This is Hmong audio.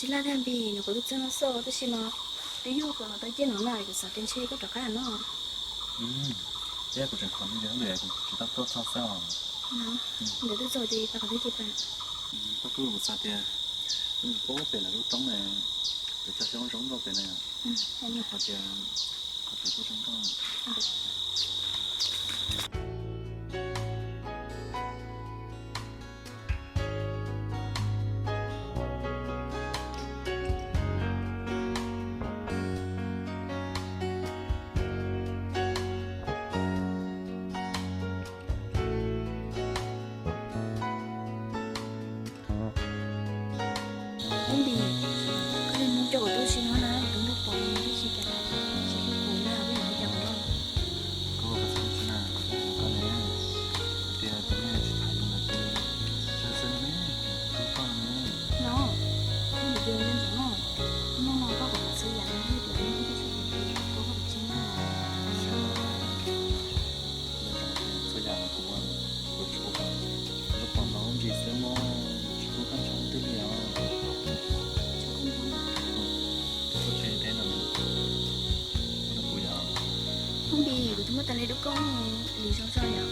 Tsis laj thiab Npis, nws kuv twb txog no xwb tab sis mas twb yog kuv tau ciaj no na, kuv xav tias ntshe koj rov qab no. Thiab kuv tseem qhov me ntsis lwm kuv tsis tau tuaj txog xwb os. Ntawd twb txog ces pab qhov twg ces pab. Koj kuj kuv xav tias kuv pom pem lawv lub roob na, pem txog xyoob zoo nkauj pem na, qhov tias qhov pem kuj zoo nkauj. Ub Npis, koj niag hnub coj kuv tuaj si no na, kuv twb nrog pom tab sis cas tsis pom na, peb yog ua cas kuv no. Koj ua tsis na, kuv tsis ua koj ne. Tias tus niag tsis tham yus ntawd ces tsis xwb ne, tus koj ne. No, koj tus cia ntawm no, hnub no koj kom txhua yam no, tias hnub twg tsis pom koj, koj tsis na. Txhua yam kuv, kuv tsis pom, kuv pom no ntsis xwb mog, tsis pub koj ntshaw twg li os. Koj tsis teb no, kuv yog. Ub Npis, kuv twb muab tas li dub koj li zoo zoo yom.